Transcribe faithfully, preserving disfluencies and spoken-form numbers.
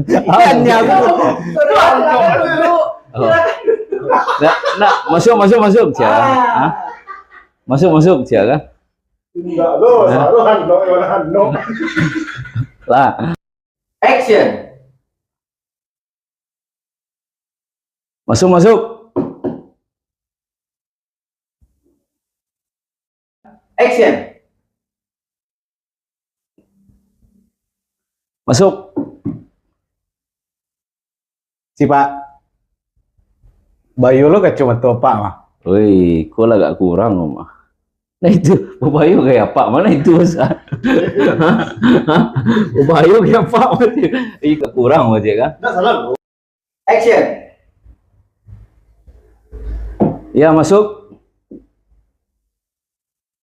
Ikan ya, Bu. Oh. Nak, nak, masuk, masuk, masuk, sia. Ah. Hah? Masuk, masuk, sia, kan? Enggak, lo, hah? Salah, lo, lo, lo. Lah. Action. Masuk, masuk. Action. Masuk. Si Pak. Bayo lo kacomato Apak mah. Oi, ko lah agak kurang mah. Nah itu, babayo gaya Apak mah itu, Ustaz. Babayo gaya Apak mah itu. Ih, agak kurang mah, kan? Ndak salah, Bro. Action. Ya, masuk.